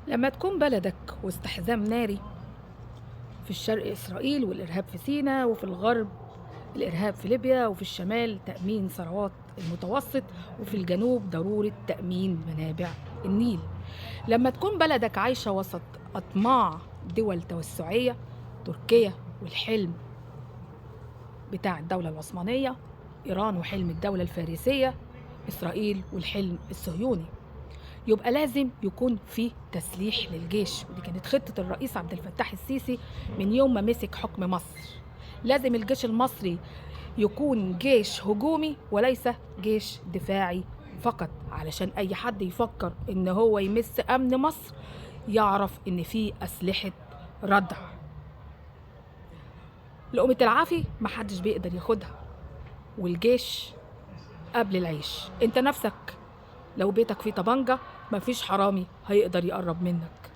لما تكون بلدك وسط حزام ناري، في الشرق إسرائيل والإرهاب في سيناء، وفي الغرب الإرهاب في ليبيا، وفي الشمال تأمين ثروات المتوسط، وفي الجنوب ضرورة تأمين منابع النيل. لما تكون بلدك عايشة وسط أطماع دول توسعية، تركيا والحلم بتاع الدولة العثمانية، إيران وحلم الدولة الفارسية، إسرائيل والحلم الصهيوني، يبقى لازم يكون في تسليح للجيش. ودي كانت خطة الرئيس عبد الفتاح السيسي من يوم ما مسك حكم مصر. لازم الجيش المصري يكون جيش هجومي وليس جيش دفاعي فقط، علشان أي حد يفكر إن هو يمس أمن مصر يعرف إن في أسلحة ردع. لقمة العافي محدش بيقدر ياخدها، والجيش قبل العيش. انت نفسك لو بيتك فيه طبنجة مفيش حرامي هيقدر يقرب منك.